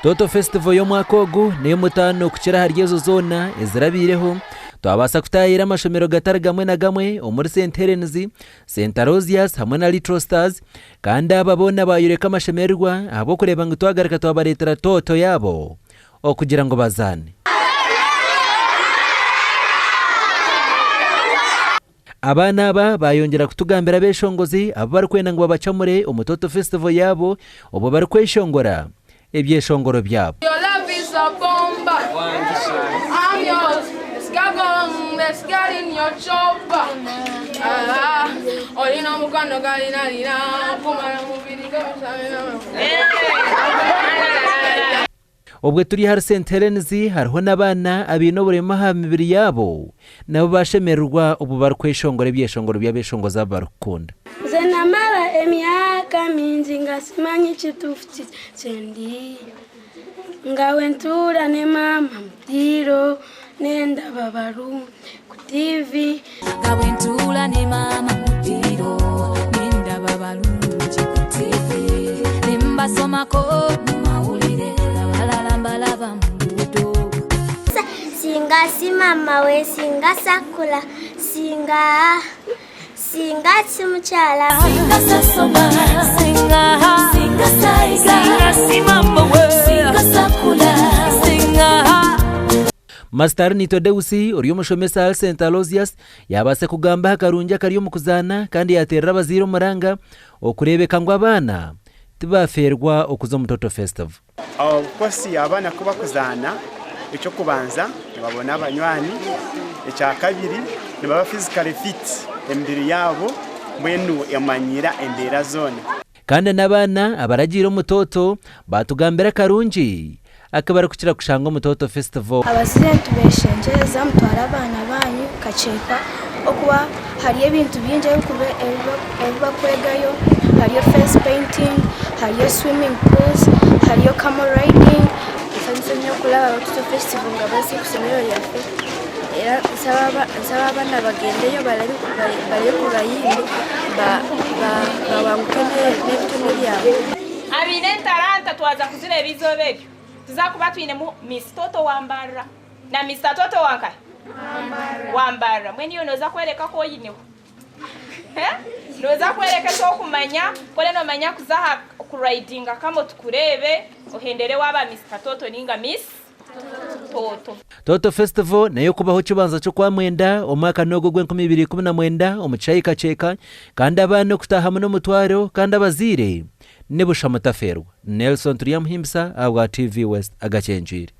Toto Festival y'omwaka ogu n'ey'omutaano kukira ahari ezo zoona ezirabaireho. Twabaasa kutaayira amashomero gatari gamwe na gamwe omuri St Helens, St Aloysius hamwe na Little Stars kandi aba boona baayoreka amashemererwa ahabw'okureeba ngu twagaruka twabareetera Toto yaabo okugira ngu bazaane. Abaana aba baayongyera kutugambira abeeshongozi abu barikwenda ngu babacamure omu Toto Festival yaabo obwo barikweshongora ebyeshongoro byabo. Your love is a bomba I'm yours Let's get going Let's get in your chopper Ah, olina omukwano galina lina Kumala mubiri gomusamina Obwe turi ahari St Helens hariho n'abaana abaine oburema aha mibiri yaabo nabo bashemererwa obu barikweshongora ebyeshongoro by'abeshongozi abu barikukunda. Nze namara emyaka mingi nga simanyi kituufu kiki kyendi Nga bwentuura ne maama mu ddiiro nendaba balungi ku TV. Nga bwentuula ne maama mu ddiiro nendaba balungi ku TV ne mbasomako mu mawulire abalala mbalaba mu nguudo. Singa si maama we singa sakula singa singa si mukyala Singa sasoma singa singa sayiga singa si maama we singa sakula singa. Master Nito Deus ori omushomesa ahari St Aloysius yaabaasa kugamba aha karungi akari omu kuzaana kandi yaateerera abazaire omuranga okureebeka ngu abaana tibaafeerwa okuza omu Toto Festival. Of course abaana ku bakuzaana eky'okubanza nibabona abanywani, ekyakabiri nibaba physically fit emibiri yaabo mbwenu emanyiira embeera zoona. Kandi n'abaana abaragiire omu Toto baatugambira akarungi aku barikukira kushanga omu Toto Festival. Abazaire nitubeshengyereza mutware abaana banyu Kakyeka okuba hariyo ebintu bingi ebi bakwegayo hariyo face painting, hariyo swimming pools, hariyo camel riding. Nsanyukire nnyo okulaba aba Toto Festival nga bazze ku ssomero lyaffe era nsaba abaana bagendeyo balabe ku bayimbi bawanguke n'ebitone byabwe. Abaine entaranta twaza kuzireeba eizooba eryo, tuza kuba twinemu Miss Toto wa Mbarara na Mister Toto wa nkahi? Wa Mbarara. Mbwenu iwe nooza kworeka ku oineho. Nooza kworeka eki orikumanya, ku oriyo noomanya kuza aha kurayidinga kamo tukureebe, ohendere waaba Mister Toto nainga Miss Toto. Toto Festival n'ey'okubaho kibanza ky'Okwamwenda omwaka n'ogwo ogw'enkumi ibiri ikumi na mwenda omu kishaayi Kakyeka kandi abaana okutaahamu n'omutwaro kandi abazaire ni busha mutafeerwa. Nelson Turyamuhimbisa ahabwa TV West agakyencwire.